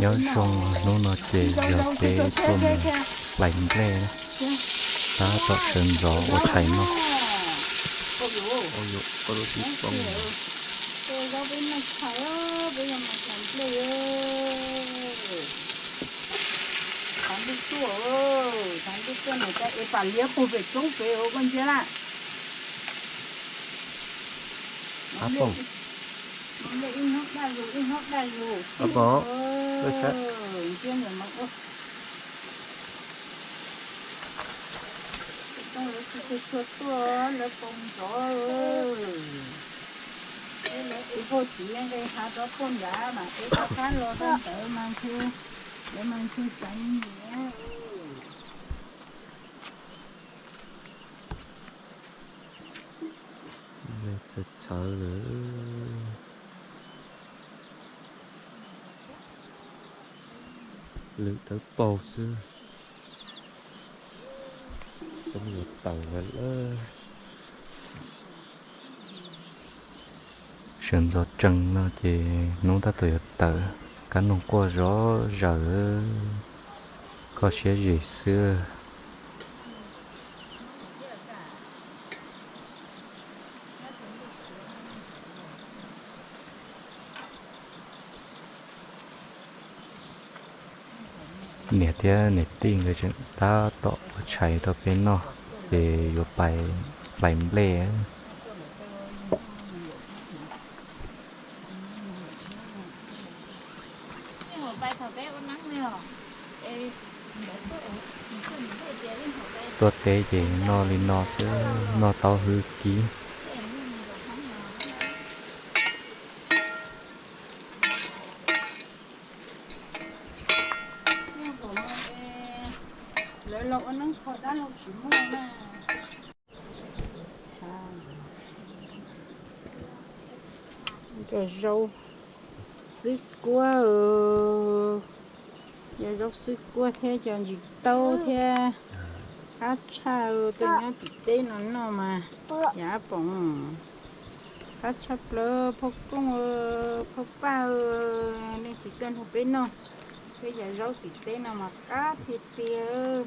Nyob zoo, hnub no ces yog peb tuaj mus hlais nplej na, tab tom sawv ntxov ua tshais noj. Lawv pob, lawv saib. Lawv tsis tshua tuaj, lawv poob ntxov. Lawv tus pog txiv nqes hav rov puag nrad mas peb rov qab los rau ntawd mas ntshe, lawv mas ntshe xav nyiam. Txhawv txhawv lawm. Lwm dawb paug xwb. Yuav tawm lawm. Sawv ntxov tsees no ces hnub tab tom yuav tawm, kab noog quaj zov zaws, kho siab zim xwb. Niam thiab niam tij nkawd tseem tab tom ua tshais rau peb noj, ces yuav pais hlais nplej. Tuaj teb ces noj li no xwb, noj taub hwb kib. Lawv los ua neeb kho dab laug tsis muaj na. Cov zaub xwb kuab, cov zaub xwb kuab thiab cov ntsis taub thiab qab tshaj, tuaj nyob tim teb no noj mas yam poom qab tshaj plaws. Phauj Kooj, Phauj Paj, nej tsis tuaj nrog peb noj, peb cov zaub tim teb no mas qab tiag tiag.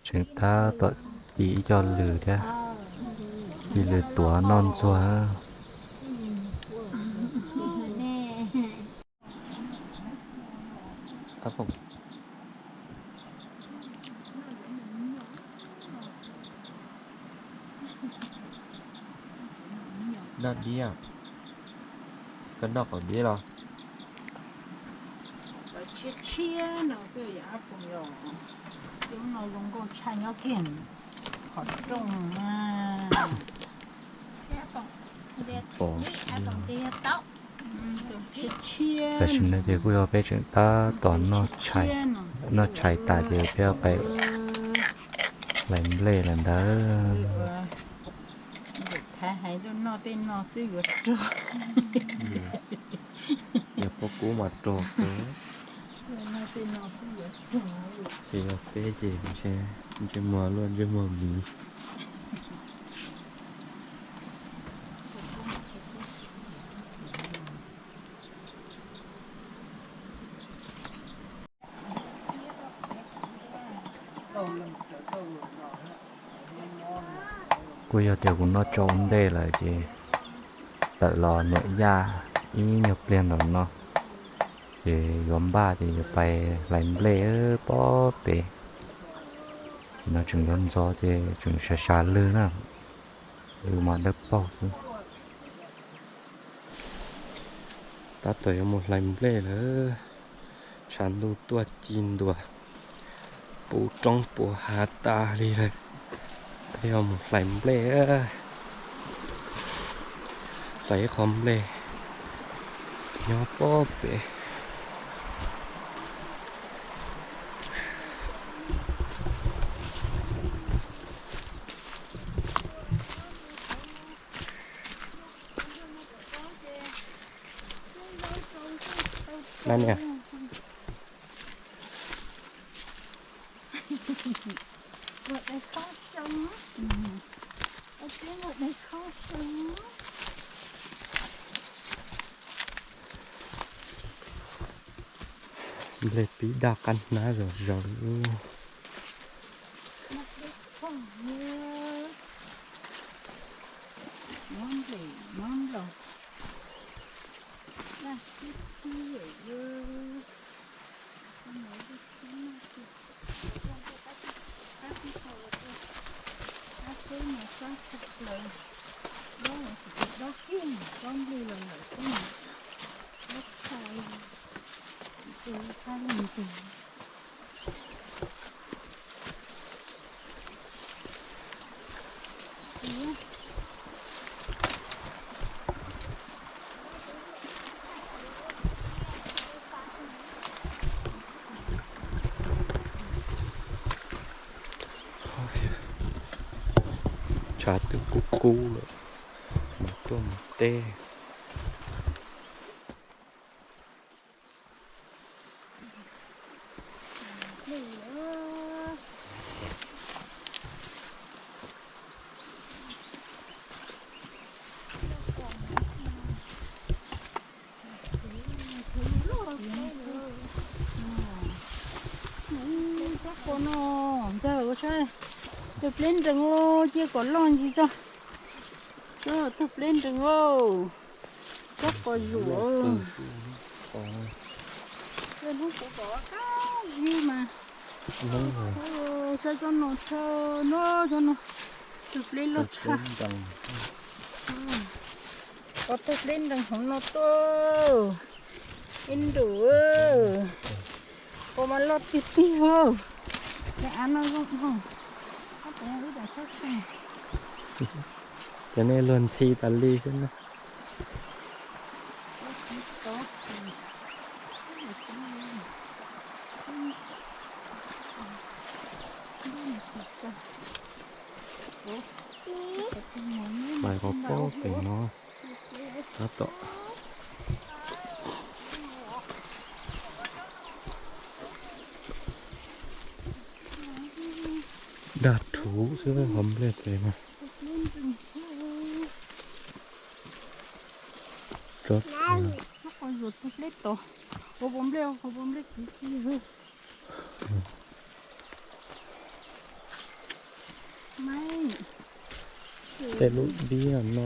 Tseem tab tom ci ib co lws thiab, ci lws tuav noj ntxuag. Noj dib, koj noj qaum dib los? Tshiab tshiab no xwb yog ab phoom yom. Cov no zoo nkauj tshaj nyob kiag qhov rooj na. Tam sim no ces kuj yog peb tseem tab tom noj tshais tas ces peb pais hlais nplej lawm ntawd. Thav hais tuaj noj tej no xwb yuav rog. Yog pob kub mas rog kawg. Ces yog peb ces ntsej muag luaj ntsej muag miv. Kuj yog tias kuv noj tsau ua ntej lawm ces tawm los nuam yaj ib nyuag pliag ntawm no, ces yuav npaj ces yuav pais hlais nplej pob pem. Ces no tseem yuav ntxov ces tseem sas sas lwg na, lwg mas dawb paug xwb. Tab tom yuav mus hlais nplej lawm, tshav ntuj tuaj ci ntua, puv roob puv hav tas li lawm, peb yuav mus hlais nplej. Pais ib qho nplej nyob pob pem. Nab niag. Nplej pib daj qab hnab zom zaws. Tshav twb kub kub lawm, mas tuaj mus teb. Ntxawg ua tsaug, tus pleb nrees os, cia kom loj ntsis tso. Tsuav tus pleb nrees os, tsob qos zuam. Hnub kuv pom qab zib mas, tshaj tsob no, tshaj no, tsob no, tus pleb loj tshaj. Pom tus pleb nrees hauv no tuaj, ib ntus, ua mas loj tiag tiag. Cov av no zoo, cov nej luag ntxhi tas li xwb na. Pais qhov pob pem no tab tom daj rhuv xwb qhov nplej pem no. Tej lub dib no.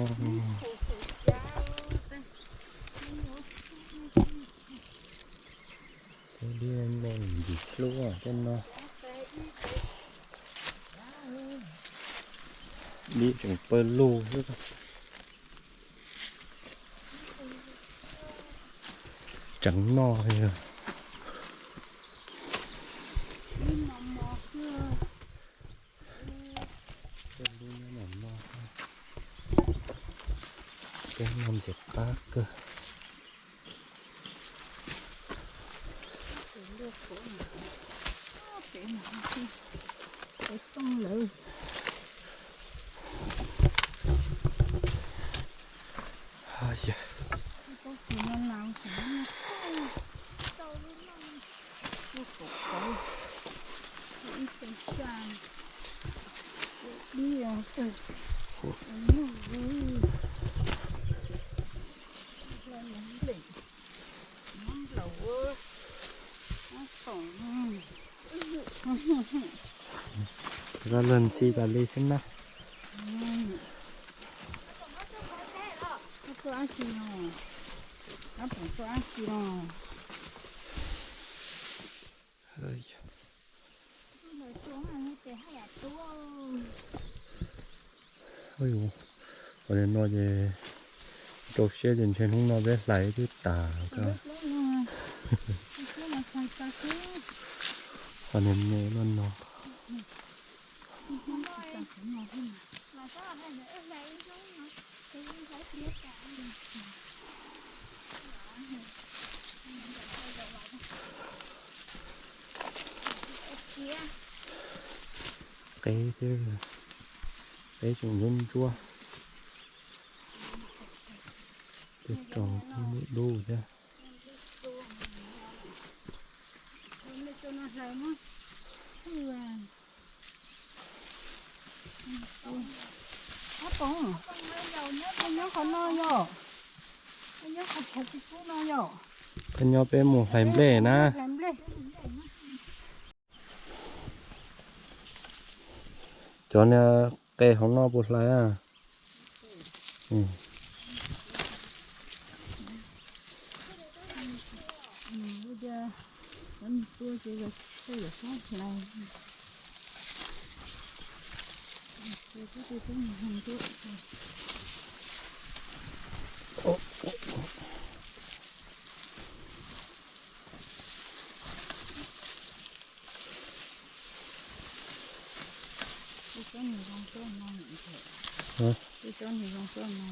Tej dib no ntxim hlub tej no. Dib tseem pawg lug xwb. Tseev noj li. Peb no ntxim qab kawg. Luag ntxhi tas li xwb na. Qhov no ces rau siab ces ntshe hnub no peb hlais twb tas. Qhov me me luaj no. Qeb thiab, qeb tseem ntsuab ntsuab, tej rau dub dub thiab. Koj nyob peb mus hlais nplej na. Cov niag qe hauv no puas hlais a?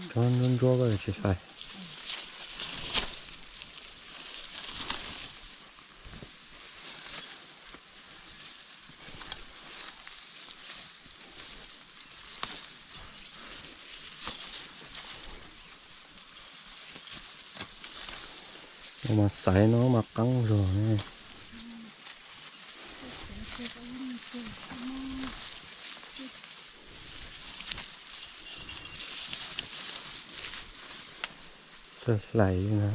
Tsob ntsuab ntsuab koj tsis hlais. Mas xaiv no mas qeeb zog ne. Hlais na.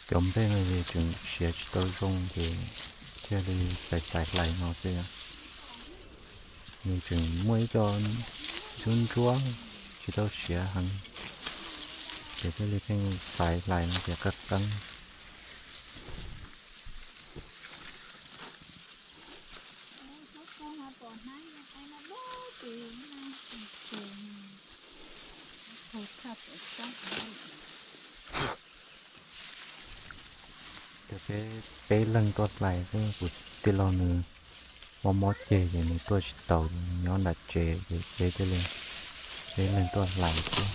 Cov nplej no ces tseem siav tsis tau zoo ces thiaj li xaiv xaiv hlais no xwb. Nws tseem muaj ib co ntsuab ntsuab tsis tau siav heev, ces thiaj li pheej xaiv hlais no ces qeeb qeeb. Ces peb, peb leeg tuaj hlais xwb, kuv tij laug nws mob mob ceg ces nws tuaj tsis taus, nws nyob nram tsev ces peb thiaj li, peb leeg tuaj hlais xwb.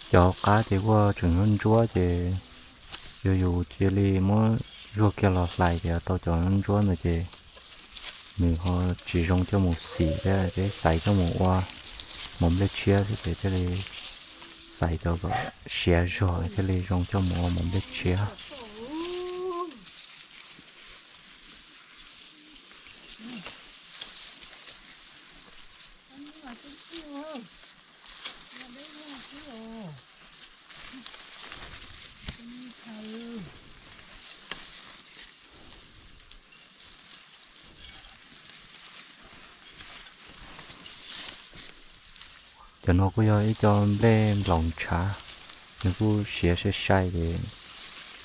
Cov qab ces kuj tseem ntsuab ntsuab ces yog yus cia li muab zuag kiag los hlais ces tau cov ntsuab ntsuab ntawd ces nws ho tsis zoo coj mus xim thiab, peb xaiv coj mus ua mov nplej tshiab xwb ces thiaj li xaiv cov kom siav zog thiaj li zoo coj mus ua mov nplej tshiab. Cov no kuj yog ib co nplej nplaum ntshav, nws kuj siav sai sai ces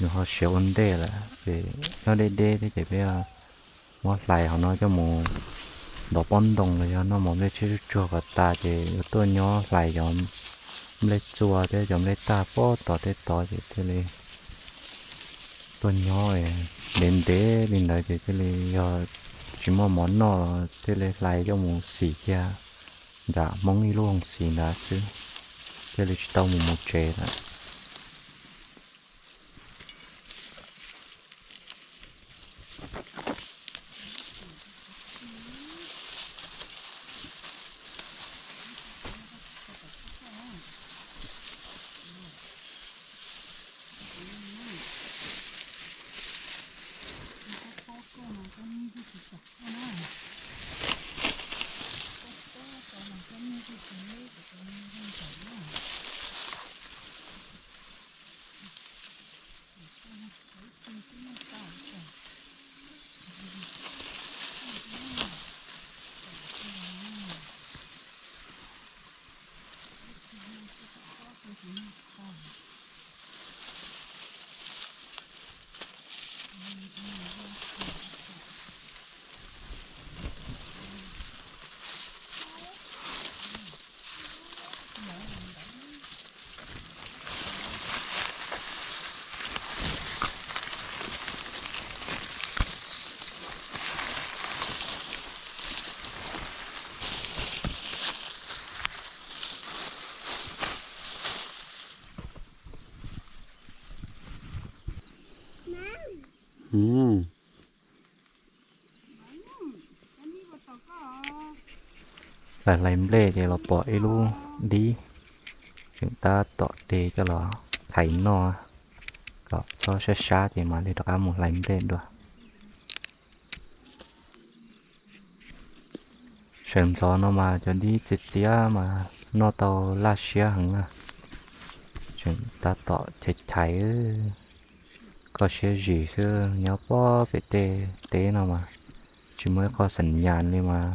nws ho siav ua ntej lawm ces nyob deb deb thiab ces peb muab hlais hauv no coj mus ntov pob ntoo los yog noj mov nplej tshiab tsuag tsuag kom tas ces yuav tuaj nyob hlais cov nplej txua thiab cov nplej tag pob tod tej tod ces thiaj li tuaj nyob ntev ntev li ntawd ces thiaj li yog tsis muaj mov noj los thiaj li hlais coj mus xim kiag nram Hmoob ib lub hoov xis ntawd xwb, thiaj li tsis tau mus mus tsev lawm. Hlais hlais nplej ces los pom ib lub dib, tseem tab tom de coj los thaiv noj, kom txhob sab sab ces mam li rov qab mus hlais nplej dua. Sawv ntxov no mas cov dib txias txias mas noj tau laj siab heev na. Tseem tab tom chais chais, koj siab zis xwb, nyob pob pem tej teb no mas tsis muaj ib qho xeem nyas li mas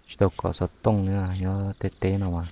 tsis tau kov xov tooj li nyob tej teb no mas.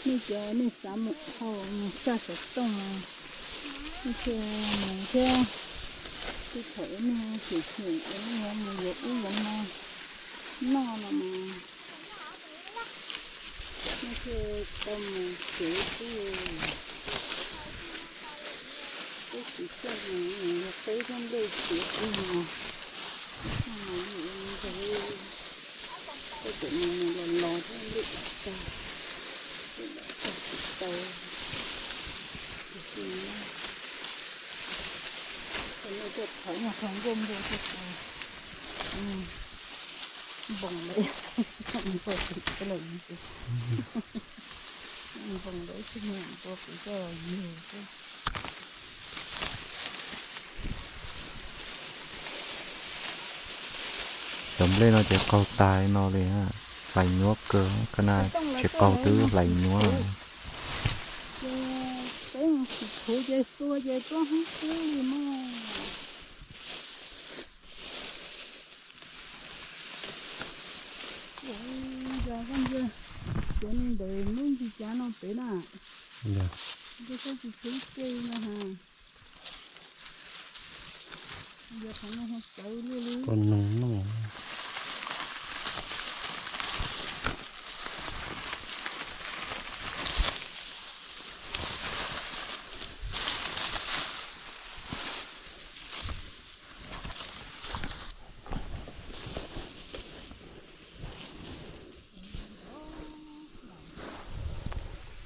Nej cov nej xav mus hau mus xaj xov tooj, nej thiaj mus thiab. Tej thaum nej xyem xyem es nej yuav mus yuav ub yuav no noj no mas nej thiaj tau mus tsev xwb. Peb tsis txawj mus yog peb thiab nplej txiav ub no, no mas yus ua ntawd. Tej thaum mus mus los los thiab nplej dam tag, nplej dam tag tsis tau. Tiam sis nej tuaj thov nyuag qhov nkuaj npua tsis tau, npoos lawm, npoos lawm, npoos lawm ib tug me nyuam npua kuv coj los yug xwb. Cov nplej no ces qaug tas li no li, hlais nyuaj kawg, koj na tsis qaug twb hlais nyuaj. Ces peb mus tsis khuv ces xua ces tsob hoob kub li mog. Yog koj ntsia, ces ntawm lub ntsis cav no pem na, ntsia saib tsis tshuav ib ce no ha. Yog qhov no ho txawv luaj li. Koj noog no.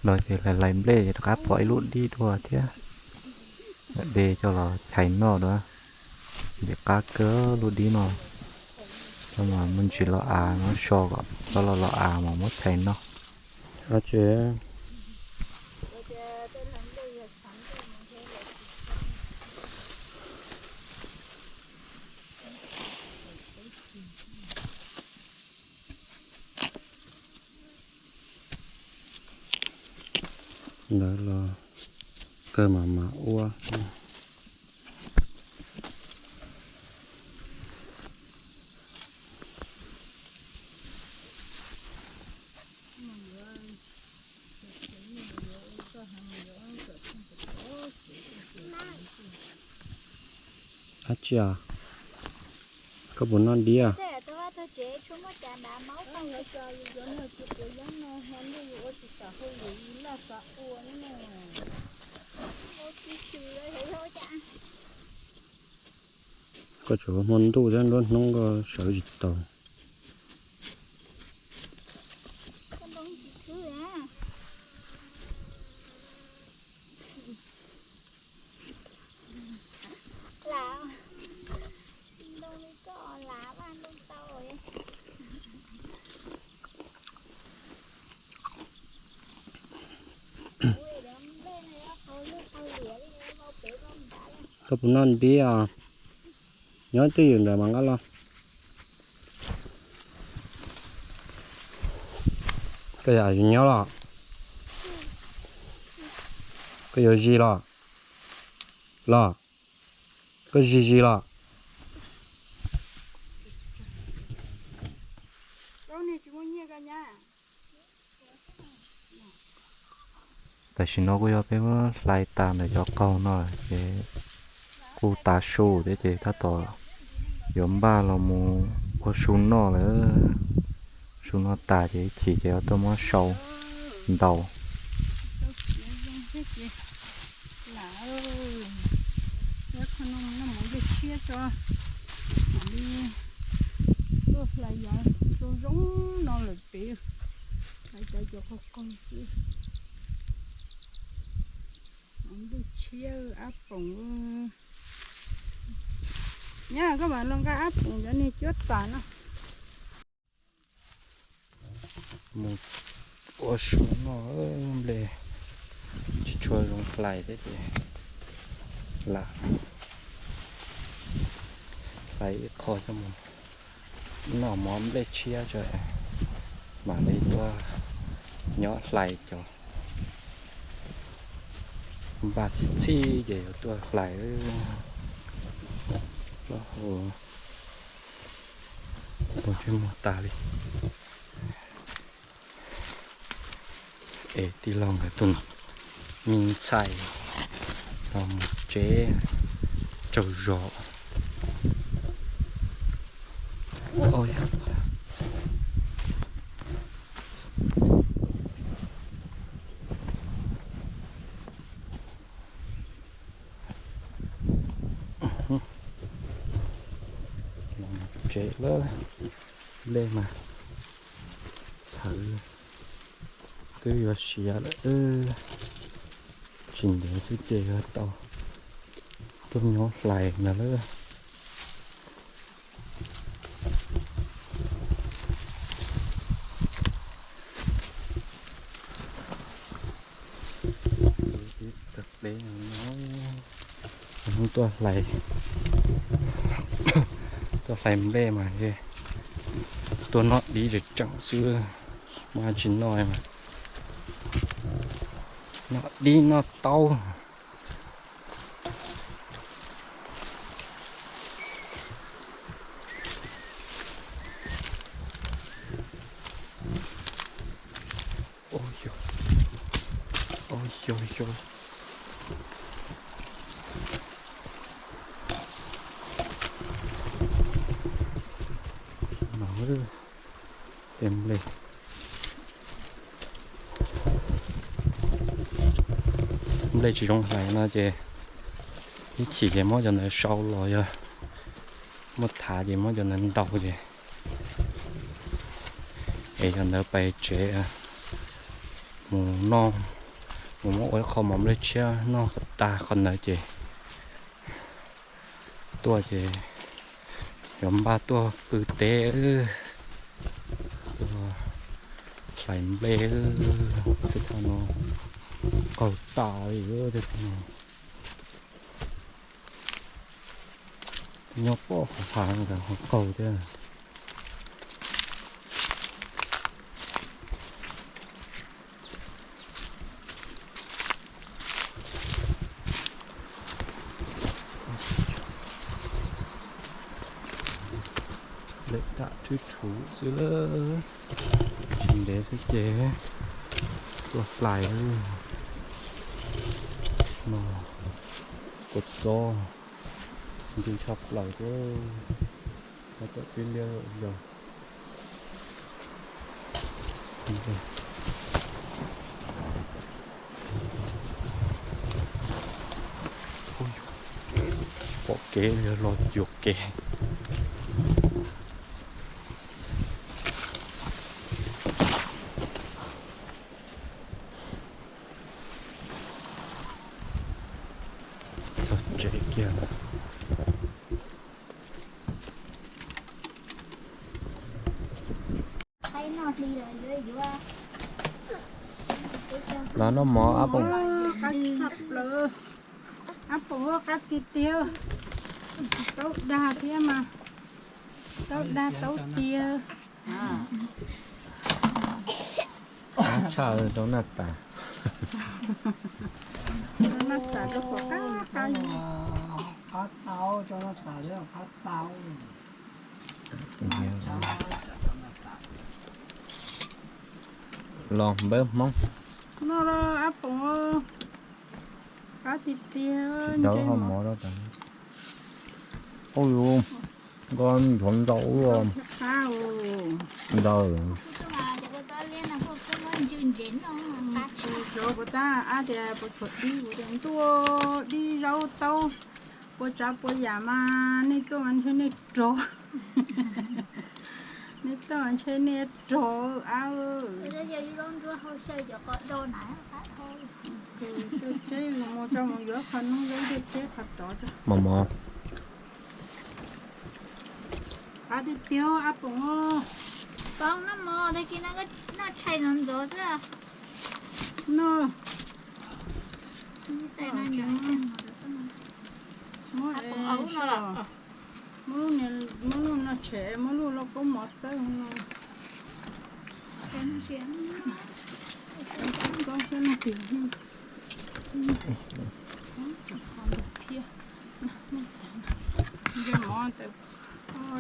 No ces hlais hlais nplej ces rov qab pom ib lub dib dua thiab. De coj los chais noj dua. Ntxim qab kawg lub dib no. Coj mas muaj ntsis los av, muab so kom txhob los los av mas muab chais noj. Ces ntawd los kawg mas mam ua. Dab tsi os? Koj puas noj dib? Koj tsuas hmo ntuj thiab nruab hnub koj sawv tsis tau. Koj puas noj dib os? Nyob twj ywm ntawm mas nqa los. Koj yog nyob los? Koj yuav zis los? Los, koj zis zis los? Tam sim no kuj yog peb muab hlais tas ntawm cov qaug no ces kuj tav su thiab ces tab tom yuav npaj los mus ua su noj lawm. Su noj tas ces ib chim ces yuav tuaj muab sau ntaus. Lam, ua qho no noj mov nplej tshiab tso, mam li tuaj hlais yav zoo zoo no lawm pem, hlais cov cov qaug qaug xwb. Mov nplej tshiab ab poom. Nyab, koj mam los nqa ab poom cov niag cuab tas no. Mus ua su noj, nplej tsis tshua zoo hlais thiab ces lam hlais ib qho coj mus noj mov nplej tshiab tso, mam li tuaj nyob hlais cov npaj txhij txhij ces yuav tuaj hlais. Plaub hau tus ntsej muag tas li. Es tij laug nkawd tus me ntxhais los mus tsev tsaug zog. Los mus tsev lawm, nplej mas txhawv twb yuav siav lawm. Tsis ntev xwb ces yuav tau tuaj nyob hlais ntag lawm. Tuaj hlais, tuaj hlais nplej mas tuaj noj dib tseem tseem xwb, mas tsis noj mas noj dib noj taub. Ua yog, ua yog yog. No, tej nplej, nplej tsis zoo hlais no ces ib chim ces muab cov ntawd sau los, yog muaj thav ces muab cov ntawd ntaus ces es cov ntawd pais tsev mus noj, mus muab ua ib qho mov nplej tshiab noj kom tag qhov ntawd ces tuaj ces yuav npaj tuaj pw teb, tuaj hlais nplej. Tej thaum no qaug tas li tej thaum no. Nyob pom qhov hav no ho qaug thiab. Lawv tam thwb thuv xwb lawm, tsis ntev xwb ces tuaj hlais no. Kua txob ntws tshaj plaws, txhob tawm tib liab yog. Pom kev los yuam kev. Txog tsev kiag lawm. Los noj mov ab poom. Ab Poom, qab tiag tiag, taub dag thiab mas, taub dag taub tiag. Tshaj rau Naj Tas. Rau Naj Tas rau kom qab qab. Qab tau, rau Naj Tas thiab qab tau. Los npawb Hmoob. Noj los Ab Poom, qab tiag tiag. Ntau ho mov rau tas. Ub yus, koj nchuav ntau ua. Ntau. Cov puas tab ab tias puas tshuav dib, kuv tias ntuj, dib zaub taub, puas tsav puas yam mas nej tuaj mas ntshe nej rog. Nej tuaj mas ntshe nej rog ab. Tuaj tseb mus tso mus yuav qhov noob zaub dej tseb qhov tod. Mos mos. Qab tiag tiag Ab Poom. Poob noj mov tag kis no noj tshais ntxov ntxov xwb. No. Muab, muab lub no tshem, muab lub lauj kaub mov txawb no. Txawb xwb no tiag. Ntsej mov ntawd,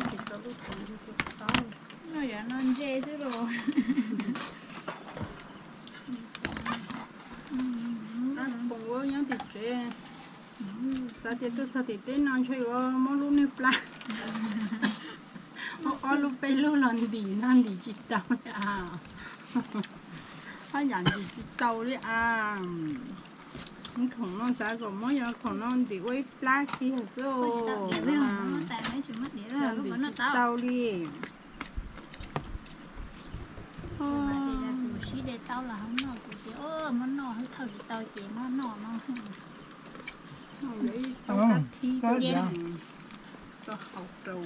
tsis tau lub qhov ntawd tau. No yog no ntse xwb los. Ab Poom ua nyob tim tsev, xav tias tuaj txog tim teb no ntshe yuav muab lub niag plab, muab ob lub peb lub los ntim no ntim tsis tau li as. Ob yam ntim tsis tau li as. Khoom no xav kom muab yog khoom no ntim ua ib plab kiag xwb. Ntim tsis tau li. Kuv sib de taub los hauv noj, kuv tias muab noj, thauj tsis tau ces muab noj no. Tau qab thib, tau haus rau.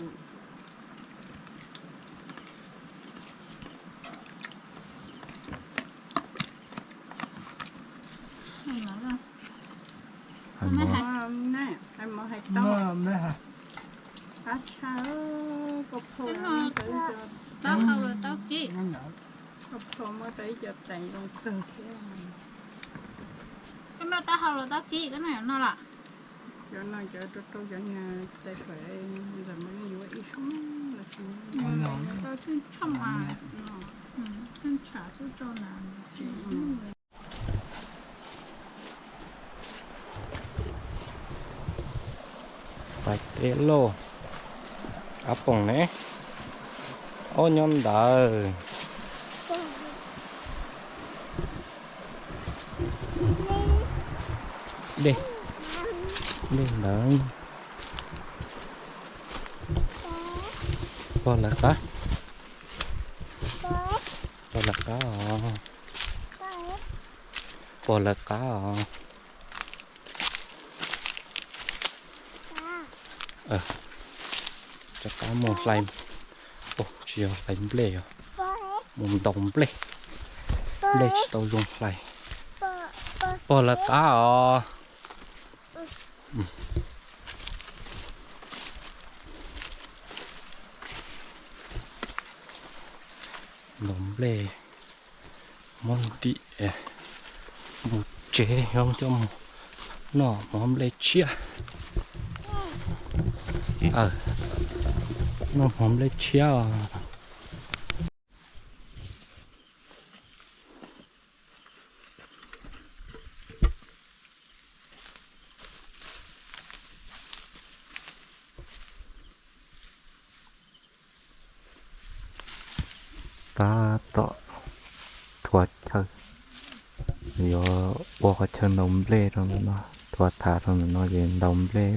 Hais mov, hais tau. Qab tshaj, koj phau, taub hau los taub kis. Koj phau muab tau ib co tais zoo kawg thiab. Koj noj taub hau los taub kis, koj noj cov no los? Cov no cov rau rau cov niag tais fawm ntawm mas yeej yuav ib sub los tsis tau tsheej tshaj mas, tsheej tsham xwb rau na. Pais teb lauj. Ab Poom ne? Ob nyob ntawd. Dej, dej ntawd. Pog lawv qab. Pog lawv qab os. Pog lawv qab os. Rov qab mus hlais, tsis yog hlais nplej os, mus ntaus nplej. Nplej tsis tau zoo hlais. Pog lawv qab os. Ntaus nplej, muab ntim mus tsev, coj mus noj mov nplej tshiab. Noj mov nplej tshiab os. Tab tom thuav chaw, yuav ua qhov chaw ntaus nplej rau ntawm no, thuav thav rau ntawm no ces ntaus nplej.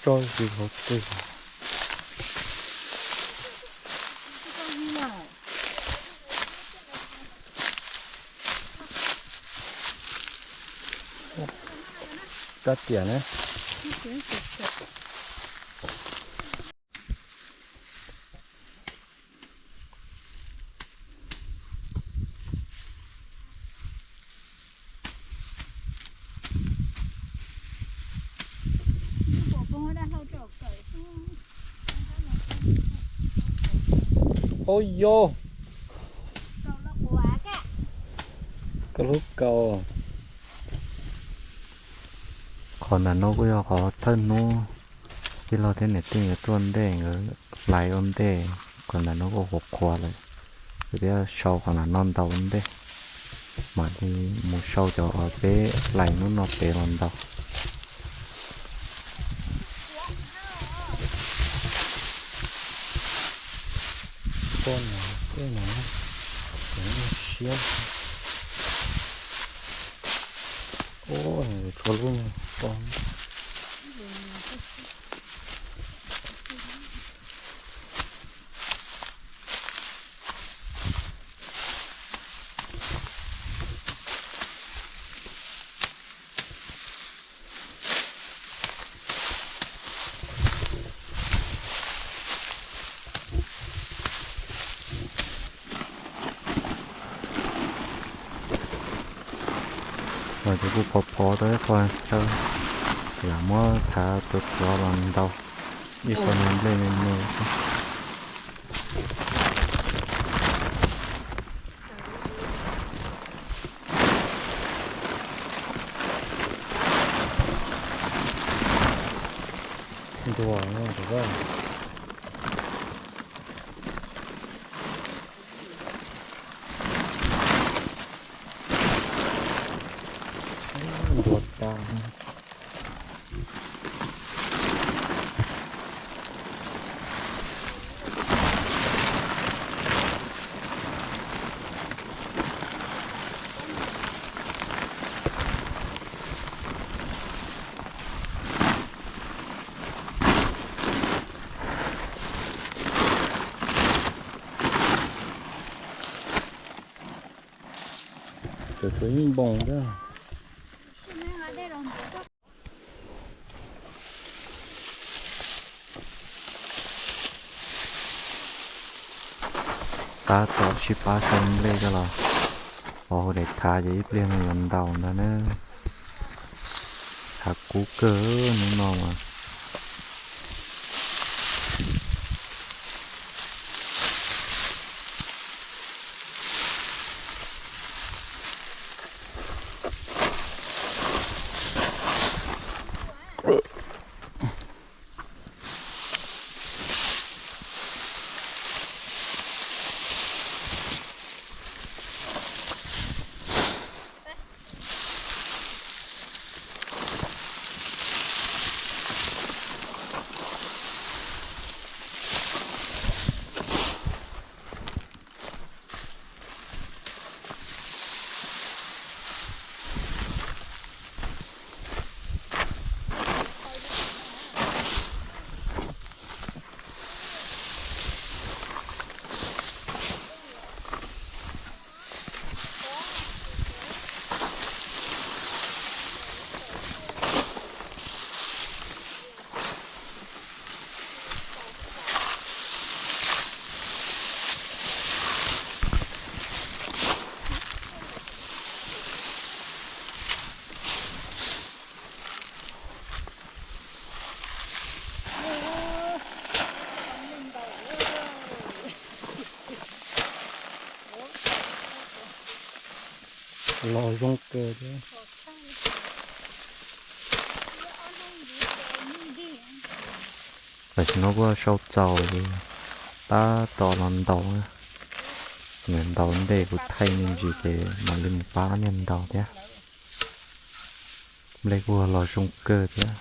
Tso zis hauv twg. Kab tiam na. Ub yo, koj lub kaus. Qhov ntawm no kuj yog qhov thawj hnub tij laug thiab niam tij nkawd tuaj ntej, nkawd hlais ua ntej. Qhov ntawm no kuj qhuav qhuav lawm, kuv thiaj sau qhov ntawm no ntaus ua ntej, mam li mus sau cov peb hlais hnub no pem los ntaus. Poj no tej no, cov no siab. Ub, tshuav lub no poj. Los ces kuj phov phov tau ib qho tsawb, lam muab thav tuav tuav los ntaus ib qho niag nplej me me. Ntuag no, ntuag tas. Tseem tshuav ib npoos thiab. Tab tom sib pab sau nplej coj los ua hauv daim thav ces ib pliag no yuav ntaus ntag na. Thav kub kawg hnub no mas. Los zoo kawg thiab. Tam sim no kuj sau txaus ces tab tom los ntaus. Ntaus ntej kuv thaij me ntsis ces mam li mus pab niag ntaus thiab. Nplej kuj los zoo kawg thiab.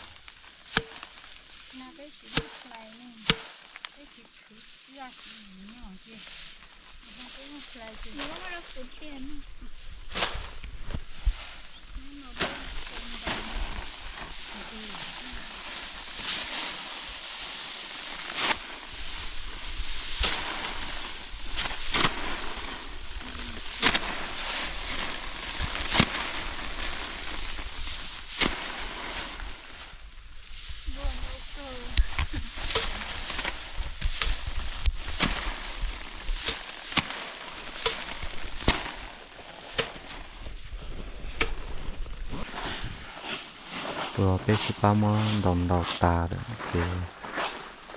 Ua peb sib pab muab ntaus ntaus tas lawm ces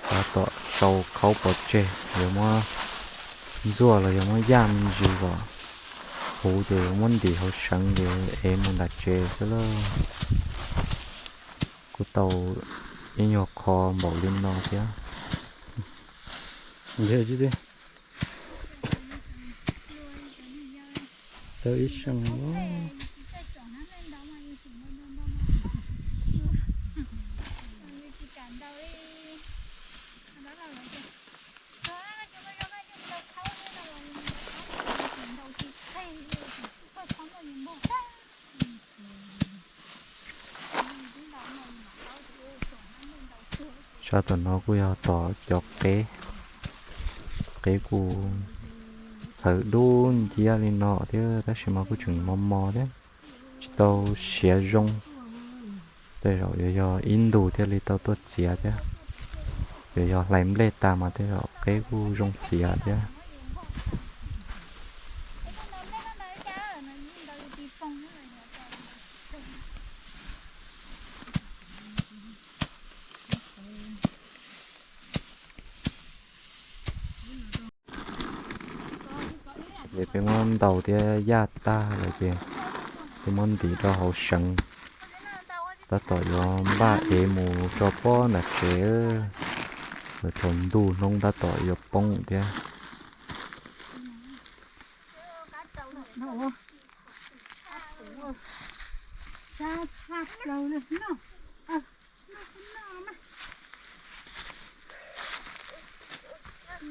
tab tom sau khaub pov tseg, yuav muab ntxuaj los yog muab yaj me ntsis kom huv ces yuav muab ntim hauv seev ces ev mus nram tsev xwb lauj. Kuj tau ib nyuag qho npaum li no thiab. Tau ib seem. Sab tom no kuj yog tom cov qeb, qeb kuj txhawv dub nciab li no thiab tab sis mas kuj tseem mos mos thiab, tsis tau siav zoo. Tej zaum yuav yog ib ntus thiaj li tau tuaj txiav thiab, yuav yog hlais nplej tag mas tej zaum qeb kuj zoo txiav thiab. Ces peb muab ntaus thiab yaj tag lawm ces peb muab ntim rau hauv seev, tab tom yuav npaj ev mus tso pob nram tsev, yuav thaum ntuj hnub tab tom yuav poob thiab.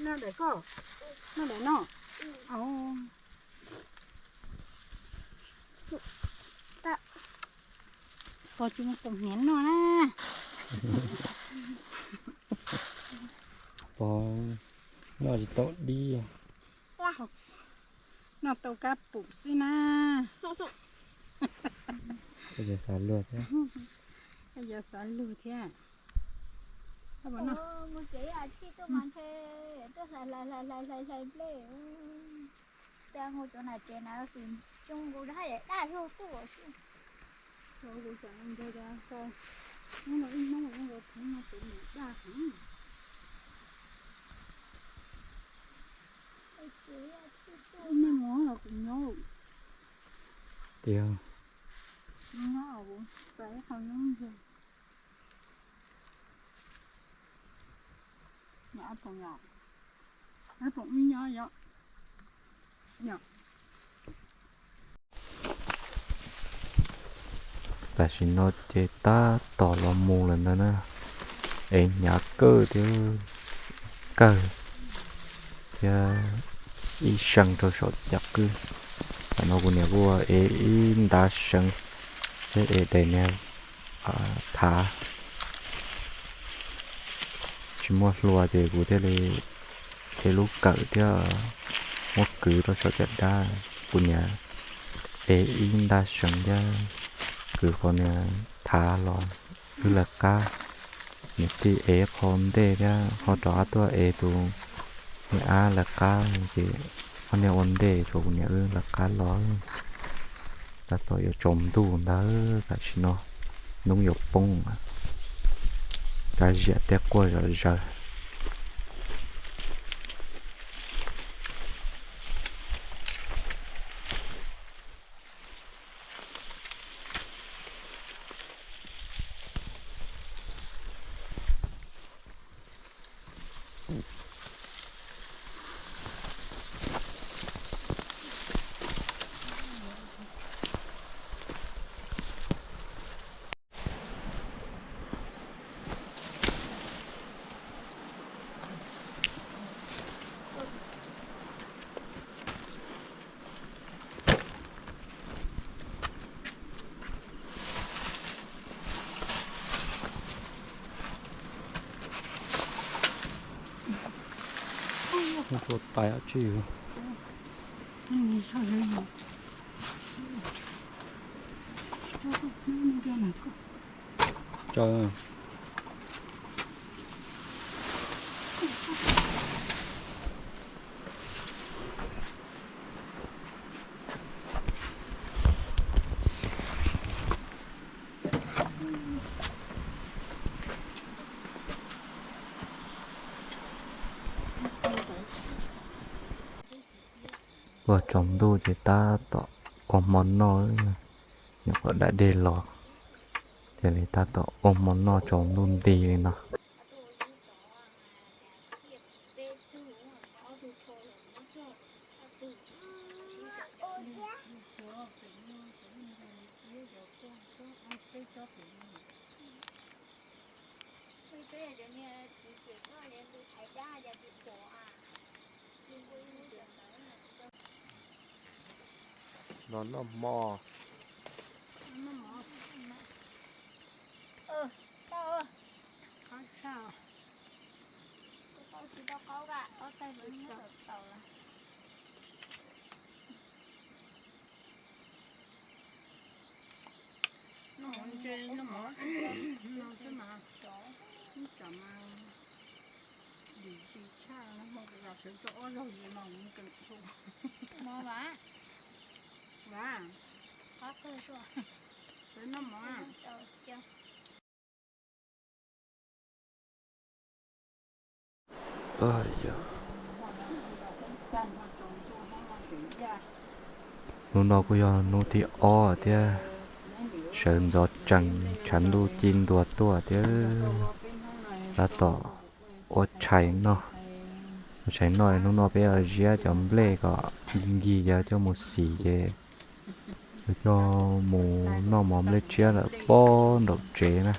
Noj daim koj, noj daim no. Pog tsis muaj tus hniav noj na. Pog noj tsis tau dib. Noj tau kab pum xwb na. Koj yuav xav luag thiab. Koj yuav xav luag thiab. Mus tsev ib chim tuaj mas ntshe tuaj hlais hlais hlais hlais hlais nplej. Cas nkaus cov nram tsev na xwm coo nkaus dab dab zog tuaj xwb. Kuv tseem nco cov hnub no ib hnub zoo nkaus pheev no kuv nim daj heev. Nej mus los kuv nyob. Tiag. Nyob kuv txais ib qho nyob ntshe. Nyob poom yom, nyob poom ib nyob yom. Tam sim no ces tab tom los mus lawm ntawd na, es hnyav kawg thiab, kawg thiab ib seem rau saum cov qwj. Tam no kuv niam kuj ua ev ib ntav seev thiab es daim niag thav tsis muaj hlua ces kuv thiaj li ev lub kawm thiab muab kwv rau saum cov dab. Kuv niam ev ib ntav seev thiab kwv qhov niag thav los wb lawv qab. Niam tij ev qho ntej thiab ho rov qab tuaj ev tus niag ab lawv qab ces ob niag ua ntej, tshuav kuv niam wb lawv qab los. Tab tom yuav tsaus ntuj ntawd tam sim no, hnub yuav poob, kav ziam tej quaj zom zaws. Tua tais tsi. Ua tsaus ntuj ces tab tom ua hmo noj, nyuam qhuav da dej los, thiaj li tab tom ua hmo noj tsaus ntuj nti li no. Los noj hmo. Noj mov ntse, noj mov no xwb mas, ib tsam mas dim tsis tshaj, hmo kuv los sawv tso ob zaug yim mas kuv tseem hu. Mov vas, vas, sawv noj mov. Hnub no kuj yog hnub thib ob thiab, sawv ntxov tsees tshav ntuj ci ntua tuaj thiab, tab tom ua tshais noj. Ua tshais noj, hnub no peb ziab cov nplej kom nkig nkig coj mus xim ces yuav coj mus noj mov nplej tshiab lawm pob nraum tsev na.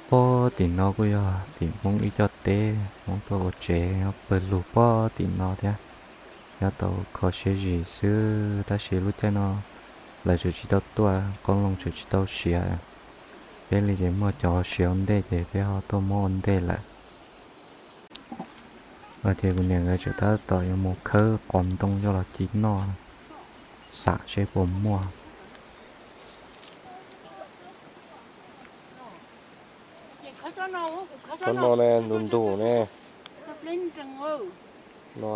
Pob tim no kuj yog tim Hmoob ib co teb, Hmoob tuaj ua tsev nyob pawg lug pob tim no thiab. Nyob tau kho siab zis xwb, tab sis lub caij no lawv tseem tsis tau tuaj, qoob loo tseem tsis tau siav, peb li ces muaj cov siav ua ntej ces peb ho tuaj muab ua ntej lawm. Ces kuv niam nkawd tseem tab tom yuav mus khawb qos ntoo coj los ci noj, xam seb puas muaj. Tsob no ne, ntus ntus ne. No,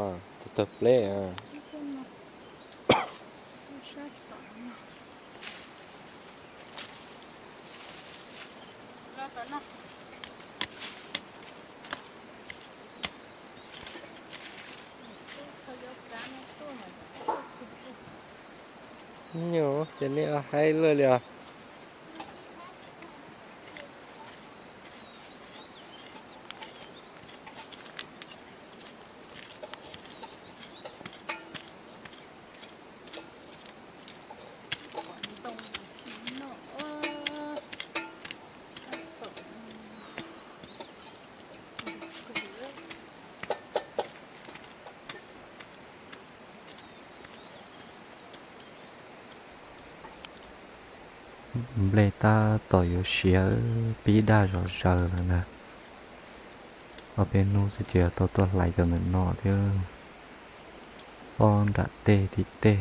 tawg pleb. Nyuj ces nej haib luaj li os. Nplej tab tom yuav siav, pib daj zom zaws lawm na. Ob peb hnub xwb ces yuav tau tuaj hlais cov ntawm no thiab. Pob nram tej tim tej.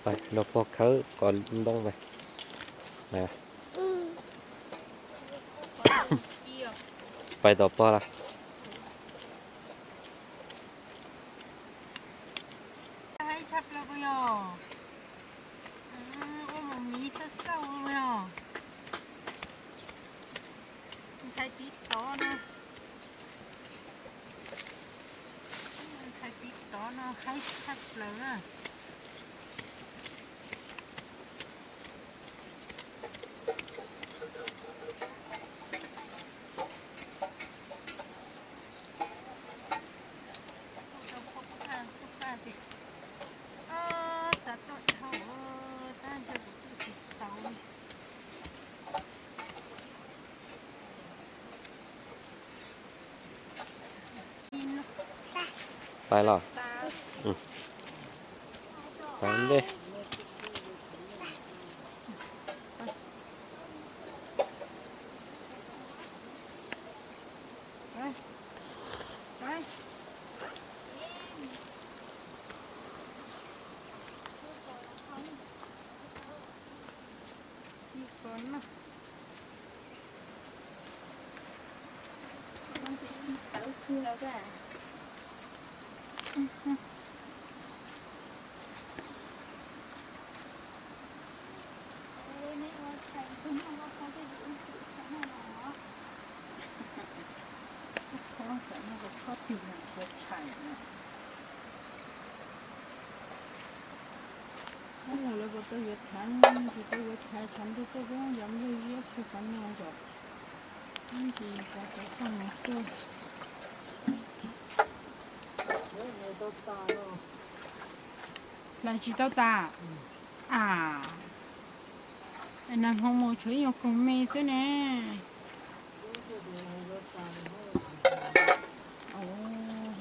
Pais nrog pog khawb qos ntoo pais. Pais tom pog lawm. Haib tshaj plaws puas yog? Ua mus miv xauj xauj yog. Ntxhais txiv tod no, ntxhais txiv tod no haib tshaj plaws na. Xav tuaj dhau tab ntshe kuv tuaj tsis tau li. Pais los? Pais ntej. Lawv puas tau yuav thaiv, tsis tau yuav thaiv, tshav ntuj tuaj kuj yog nplej ziab tsis qhov no nkaus. Ib ntsis cov cov txaj mus tuaj. Hlais tsis tau tas. A, nag hmo mus tshuav ib nyuag koog me xwb ne.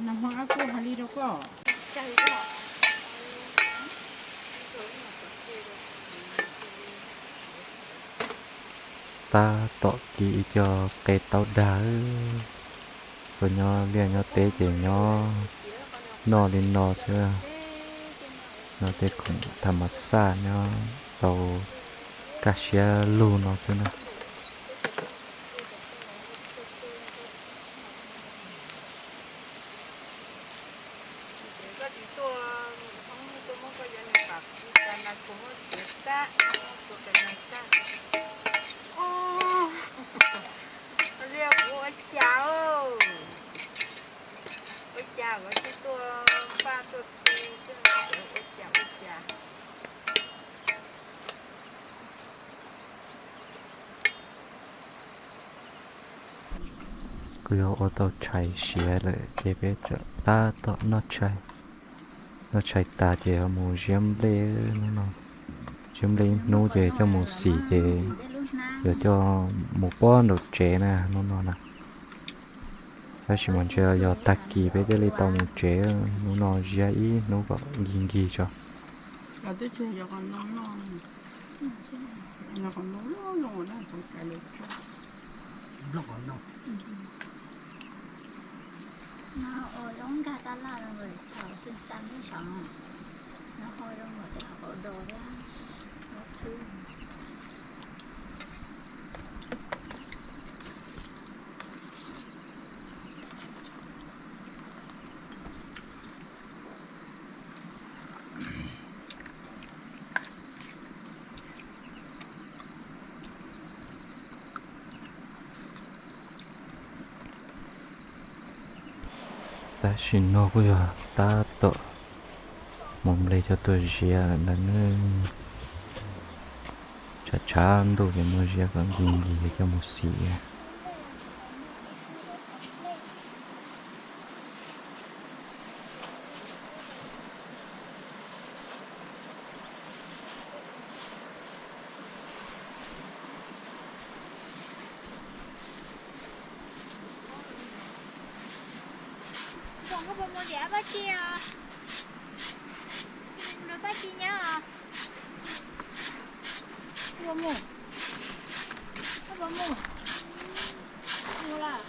Nag hmo ab kuj hais li rau koj. Tab tom kis ib co qe taub dag, tau nyob liaj nyob teb ces nyob noj li no xwb. Noj tej khoom tham mas xaj nyob tau kaj siab lug no xwb na. Koj tsis tuaj hoob tuaj muab koj yuav nws pam kuv cas na, kuv muab txiav tag, kuv cas na tag. Liaj kuv ua cas, ua cas kuv tsis tuaj npaj tuaj tu xwb, ua cas ua cas. Kuj yog ua tau tshais siav lawm ces peb tab tom noj tshais. Noj tshais tas ces mus ziab nplej hnub no. Ziab nplej ib hnub ces coj mus xim ces yuav coj mus pob nraum tsev na hnub no na. Tab sis mas ntshe yog tag kis peb thiaj li tau mus tsev, hnub no ziab ib hnub kom nkig nkig tso. Tam sim no kuj yog tab tom mus nplej coj tuaj ziab ntawm no. Tshav tshav ntuj ces muab ziab kom nkig nkig coj mus xim. Koj puas mus ntiav Paj Ci os? Nrog Paj Ci nyob os. Koj puas mus? Koj puas mus? Mus lawm.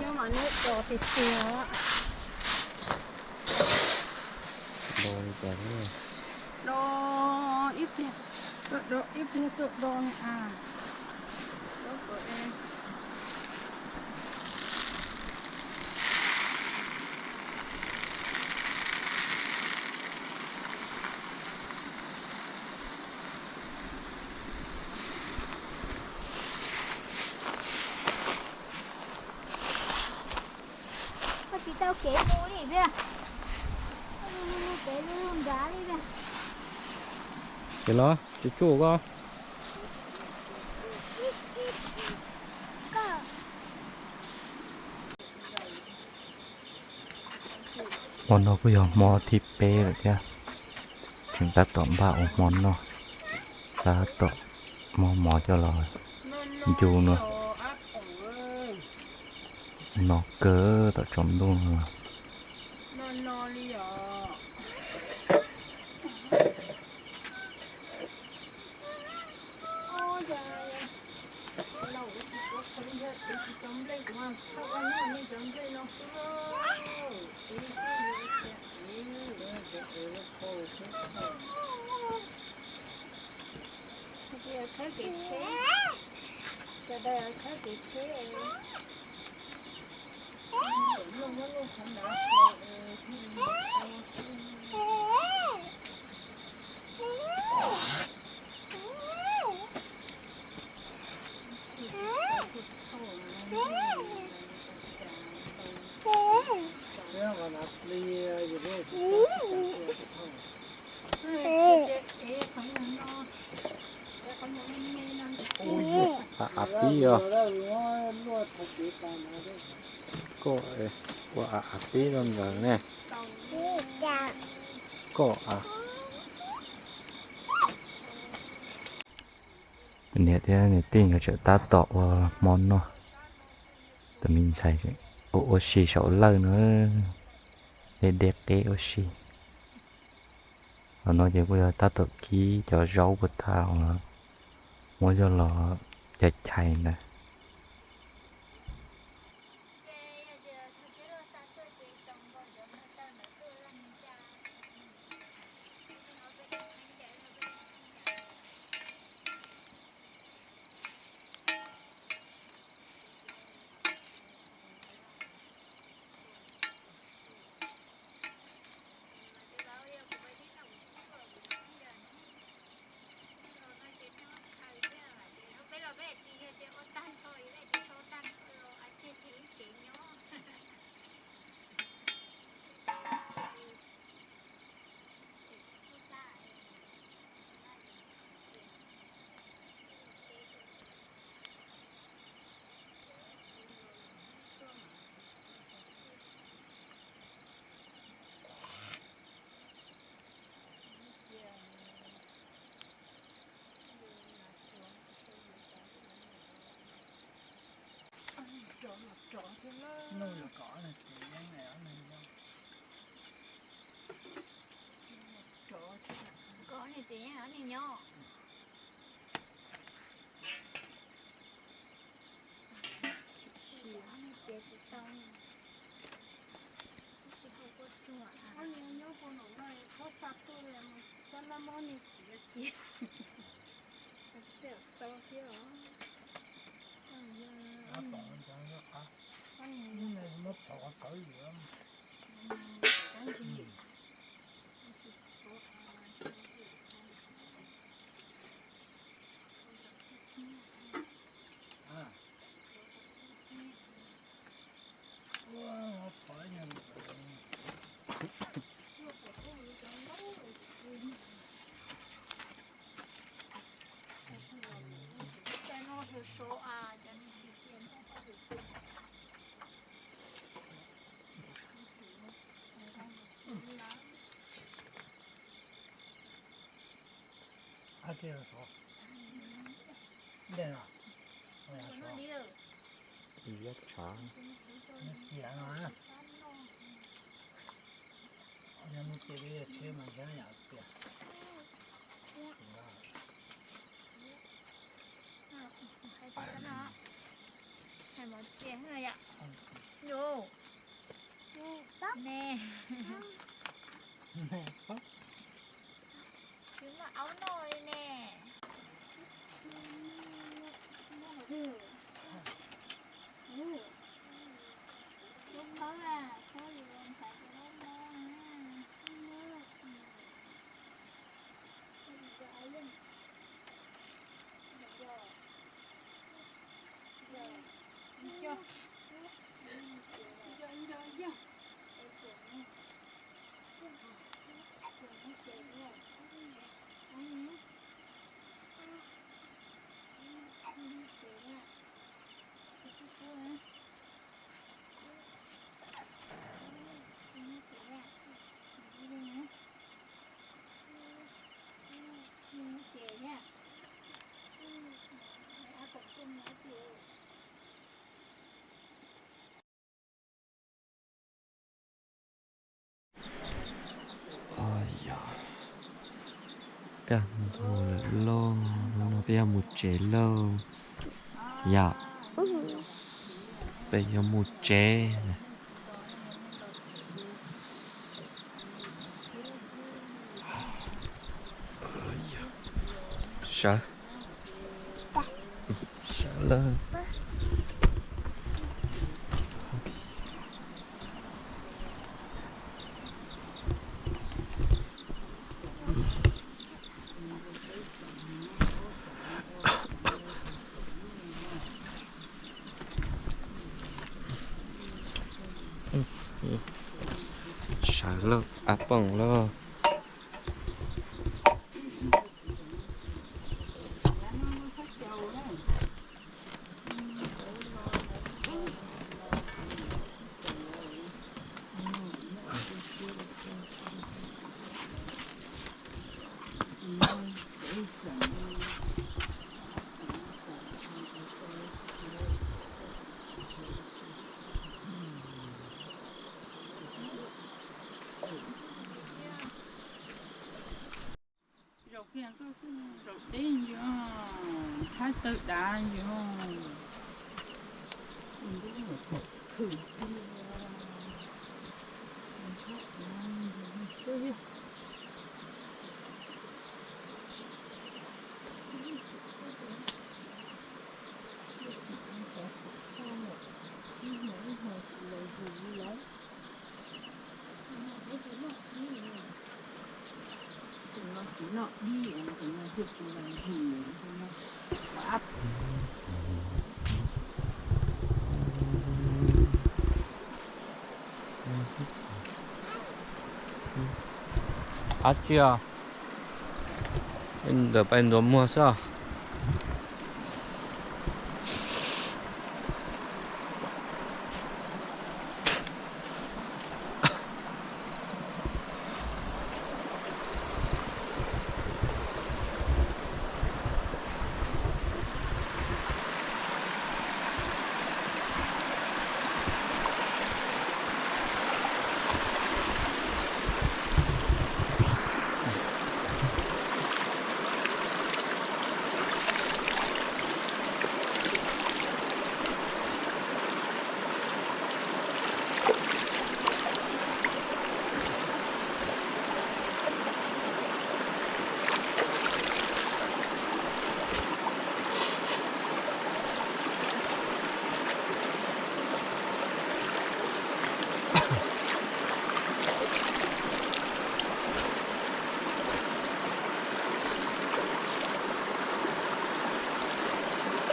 Nyob mas neb tos tiag tiag. Do li cas thiab? Do ib pliag, do ib pliag tuaj do ne a. Koj tsis tau kev mus li thiab. Kev lub nrad li thiab. Ces los tsuj tsuj koj. Hmo no kuj yog hmo thib peb lawm thiab, tseem tab tom npaj ua hmo noj, tab tom muab mov coj los ncu no. No kawg tom tsaus ntuj no. Khawb kev tsheb, sawv daws khawb kev tsheb. Av pib os. Koj ua av pib rau ntawd ne. Koj a. Niam thiab niam tij nkawd tseem tab tom ua hmo noj. Tus me ntxhais ua ua si saum lawj no, deb deb qeb ua si. Qhov no ces kuj yog tab tom kib cov zaub puas tag uas muab coj los chais chais ntawd. Koj niag txiv yeej ob niag nyob. Tsis tau, tsis tau kua tsuag. Ob niag nyob puag nraum no txhob xa tuaj, txhob lab mob niag txiv kiag. Tau thiab os. Muab pov qhov txawv li. Ntsia tshav. Txias no, yog mus txias li tsheb mas ntshe yam txias. Hais mov txias yom. Yus, me, me, Aub noj li ne. Lub qawb a, qawb li ntawd, lub mob na. Yog, kaj ntug lawm lauj, hnub no peb yuav mus tsev lauj. Yog, peb yuav mus tsev. Sawv, sawv lawm. Sawv lauj, ab poom lauj. Zaum kiag koj xwb, zaum deb ntsis, thab tawg dav ntsis. Ab tsi os, ntawm pais ntuav muag xwb os.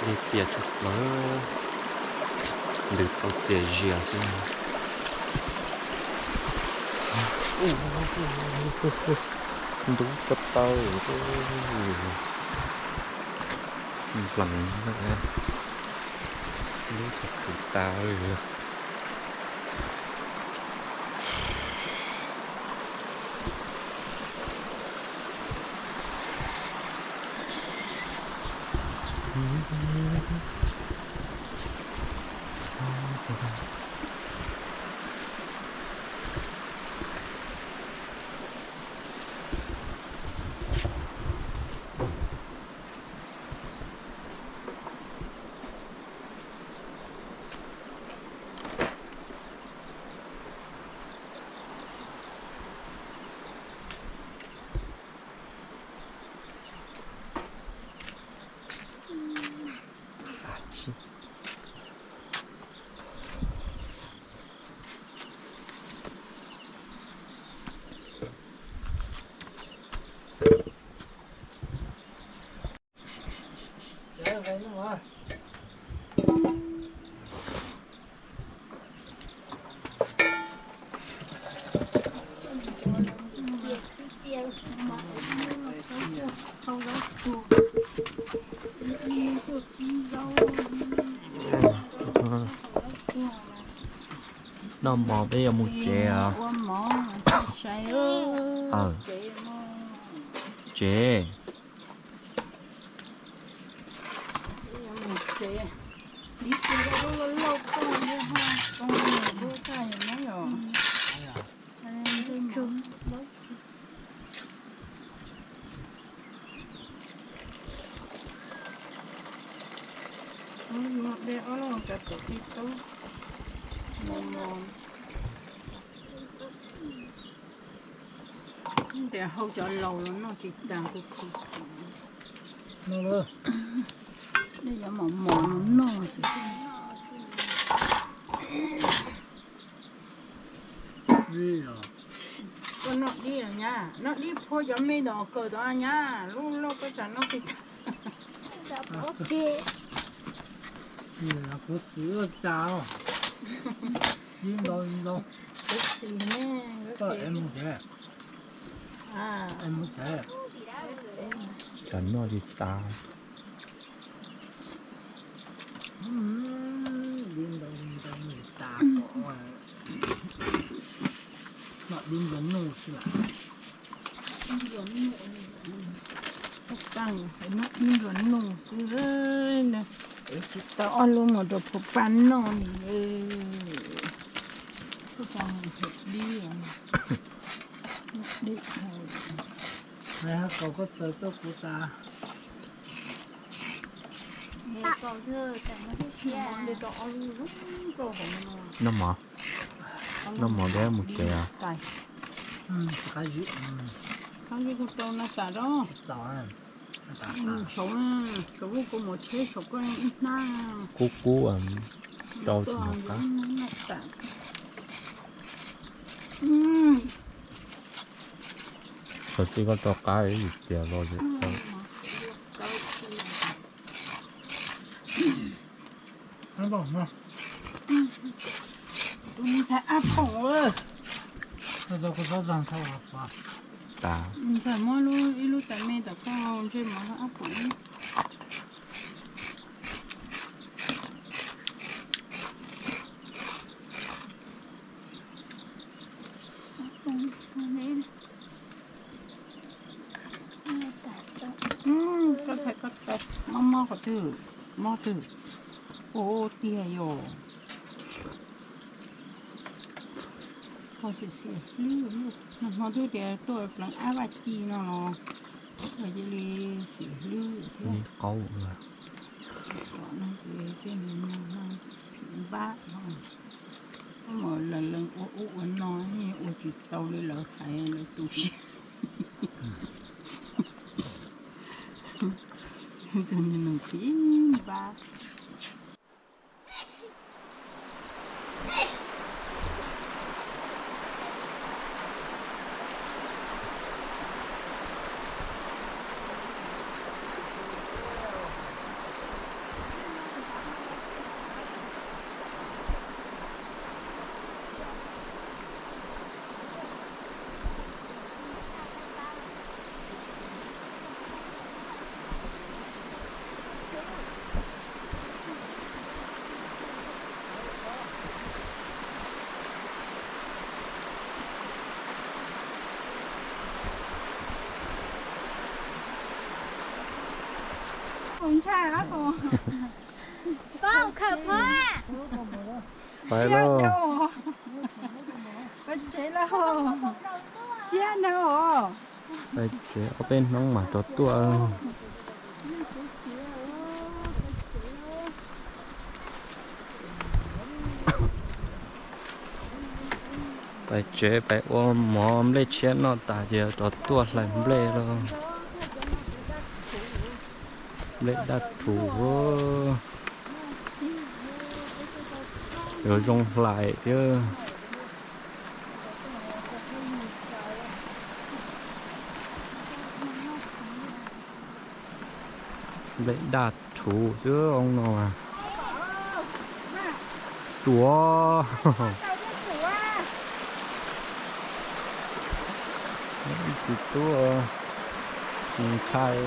Dej txias tshaj plaws, ntws tau txias zias xwb. Ntub ko taw, nplees, ntub tag kwv tas li. Noj mov peb yuav mus tsev os. Tsev. Ntias hau cov laus los noj tsis tas kuv khuv xim. Nej yuav mos mos no noj xwb. Koj noj dib los nyab, noj dib phua cov me ntawd kawg tod nyab, lub lauj koj tsam noj tsis tas. Kuv xim ua cas, dib ntau ntau. Kuv xim ne, kuv xim. Koj es mus tsev, es mus tsev. Tsam noj tsis tas. Dib ntau ntau tas kom noj dib ntsuag nuj xwb las. Noj dib ntsuag nuj xwb, tsis tau ob lub mus rau phuv paj noj li. Dib, dib. Koj txawm tuaj kuv tas. Noj mov, noj mov peb mus tsev os. Kub kub, rau tsis hnov qab. Thaum twg koj rov qab ib tias los. Tus ntxhais ab phoom, ntxhais muab ib lub tais me tom koj ntsej muag ab phoom. Koj txhais koj txhais mob mob qhov twg, mob twg? Ua tiag yom. Koj xiam xiam hlwb, nag hmo twb tias tuaj pleev ab vaj ci no los cia li xiam hlwb thiab. Qaub no ces tej npab, mus lees lees ua ub ua no, ua tsis tau li lawv hais lawv tu siab. Tus me nus phim npab. Pais lauj. Pais tsev lauj. Siab ntag os. Pais tsev ob peb hnub mam rov tuaj. Pais tsev pais ua mov nplej tshiab noj tas ces rov tuaj hlais nplej lauj. Nplej daj rhuv, yuav zoo hlais thiab. Nplej daj rhuv xwb zoo no. Ruam. Tsis tuaj. Ntshai.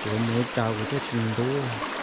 Kuv mus ib tag kuv thiaj tsis ntub.